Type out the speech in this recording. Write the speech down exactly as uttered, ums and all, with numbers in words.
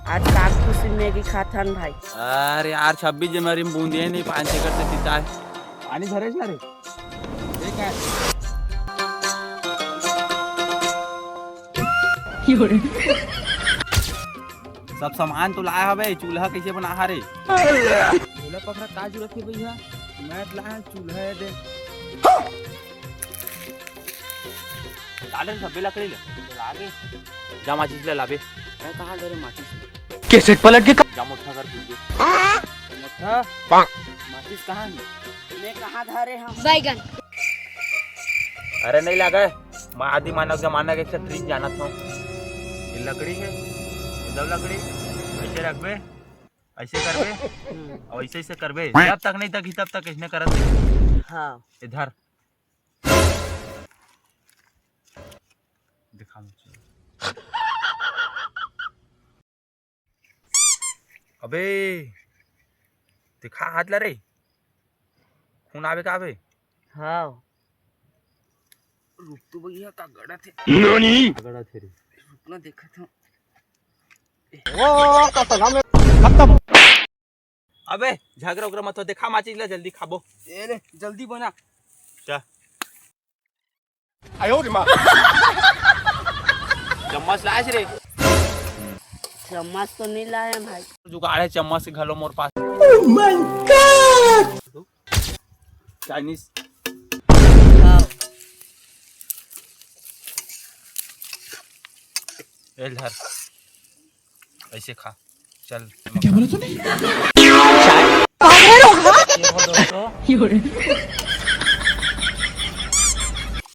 आज का खुशी मैगी खाथन भाई। अरे यार, छब्बीस जनवरी में बूंदिया नहीं पान से करते पिता है। पानी धरे ना रे। ये क्या है? सब सामान तो लाया हवे, चूल्हा कैसे बना हा रे? चूल्हा पकड़ा का जरूरत है भैया? मैं तो लाया चूल्हा है दे। डाले सब्बे लकड़ी ले। लागे। जा माचिस ले लाबे। मैं कहाँ धरे माचिस? कैसेट पलट के जा मोटा कर दीजिए। मोटा? माचिस कहाँ है? मैं कहाँ धरे हम? बैगन। अरे नहीं लागे। मैं आदि मानव जमाना के एक ठो ट्रिक जानत हूँ। ये लकड़ी है, ये दो लकड़ी, ऐसे रखबे, ऐसे करबे, और ऐसे ऐसे करबे, जब तक नहीं तक ही तब तक इसने करत नहीं। हाँ। इधर दिखा मुझे। अबे दिखा हाथ ला रे, खून आवे का आवे? हाँ। रुक तो भैया, का गड़ा थे। नानी? का गड़ा थे रे। रुक ना, देखा था। ओ, का सलाम है। खत्म। अबे झगड़ा उगड़ा मत हो, देखा माचिस ला, जल्दी खाबो। ए ले, जल्दी बना। जा। आयो रे माँ। चम्मच लाए रे। चम्मच तो नहीं लाए हैं भाई। जुगाड़ है चम्मच से घलो मोर पास। Oh my God! चाइनीज। हाँ। ए धर, ऐसे खा। चल। क्या बोला तूने? ये हो दोस्तों।